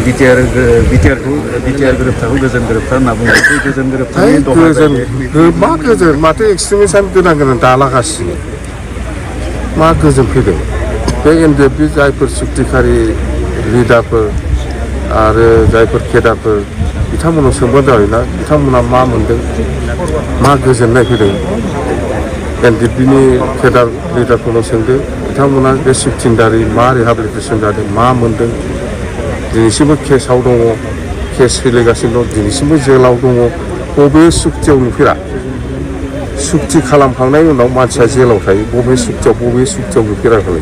BTR गोरोबथाखौ गोजोन गोरोबथा होनना बुङो बे गोजोन गोरोबथानि मा गोजोन माथो एक्सट्रिमिस्टआनो गोदान गोदान दालागासिनो मा गोजोन फैदों बे NDFB जायफोर सुक्तिखारि लिडारफोर आरो जायफोर केडारफोर बिथांमोनाव सोंबानो जाबायना बिथांमोना मा मोनदों मा गोजोननाय फैदों NDFBनि केडार लिडारफोरनाव सोंदों बिथांमोना बे सुक्तिनि दारै मा रिहाबिलिटेसन जादों मा मोनदों दिनैसिमबो केसआव दङ केस सोलिगासिनो दं दिनैसिमबो जेलाव दङ बबे सुक्तियाव नुफेरा सुक्ति खालामखांनायनि उनाव मानसिया जेलाव थायो बबे सुक्तियाव नुफेराखै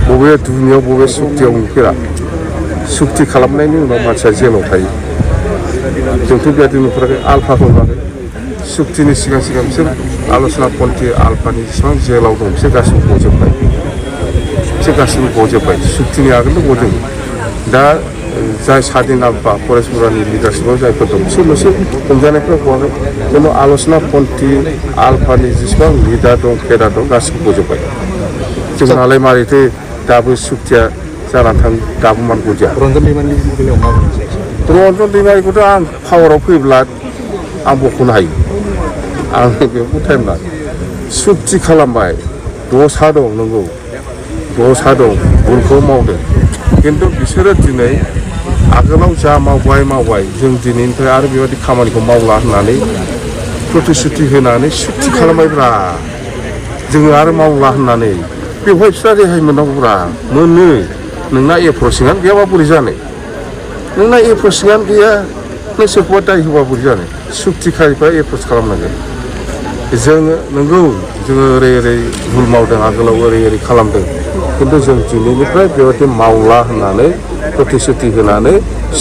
बबे दुनियाव बबे सुक्तियाव नुफेरा सुक्ति खालामनायनि उनाव मानसिया जेलाव थायो जोंथ' बेबायदि नुफेराखै आलफाखौ नुवाखै सुक्तिनि सिगां बिसोर आल'सना पन्थी आलफानि जेसेबां जेलाव दं बिसोर गासिबो गजोब्बाय सुक्तिनि आगोलनो गदों दा जाय सादिन आलफा फरेस्टमुरानि लिडारशिपआव जायफोर दं बिसोरल'सो हमजानायफ्रा गवाखै खिन्थु आल'सना पन्थी आलफानि जेसेबां लिडार दं केडार दं गासिबो गजोब्बाय जोंनालाय मारैथो दाबो सुक्तिया जानानै थाङो दाबो मान गदिया रन्जन दैमारिनि बेलायाव मा बुंनो रन्जन दैमारिखौथ' आं पावाराव फैब्ला आं बख'नो हायो आं बेखौ टाइम लानो सुक्ति खालामबाय दसा दं नंगौ दसा दं भुलखौ मावदों खिन्थु बिसोरो दिनै आगोलाव जा मावबाय जों दिनैनिफ्राय आरो बेबायदि खामानिखौ मावला होननानै प्रतिश्रुति होनानै सुक्ति खालामबायब्रा जोङो आरो मावला होननानै बेवहाय बिस्रा रेहाय मोननांगौब्रा मोनो नोंना एप्रसिङानो गैयाबा बोरै जानो नोंना एप्रसिङानो गैया नों सोरखौबा दाय होबा बोरै जानो सुक्तिखारिफ्रा एप्रच खालामनांगोन जोङो नंगौ जोङो ओरै भुल मावदों आगोलाव ओरै खालामदों खिन्थु जों दिनैनिफ्राय बेबायदि मावला होननानै प्रतिश्रुति होनानै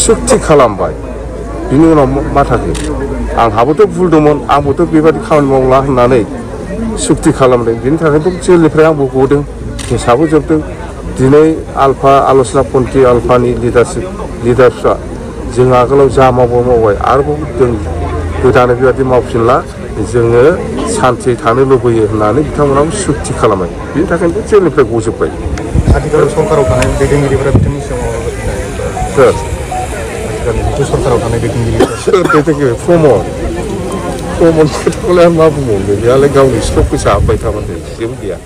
सुक्ति खालामबाय बिनि उनाव मा थाखो आंहाबोथ' भुल दंमोन आंबोथ' बेबायदि खामानि मावला होननानै सुक्ति खालामदों बिनि थाखायथ' जेलनिफ्राय आंबो गदों केसाबो जोबदों दिनै आलफा आल'सना पन्थी आलफानि लिडारफ्रा जों आगोलाव जा मावबाय आरोबाव जों गोदानै बेबायदि मावफिनला जोङो सान्थियै थानो लुबैयो होननानै बिथांमोनाबो सुक्ति खालामबाय बिनि थाखायनो जेलनिफ्राय गजोब्बाय आथिखालाव सरकाराव थानाय दैदेनगिरिफोरा बिथांनि सिगाङाव सरकाराव थानाय दैदेनगिरि प्रमद खोथाखौलाय मा बुंबावनो बेयालाय गावनि सिखाव फैसा हाबबाय थाबानो जेबो गैया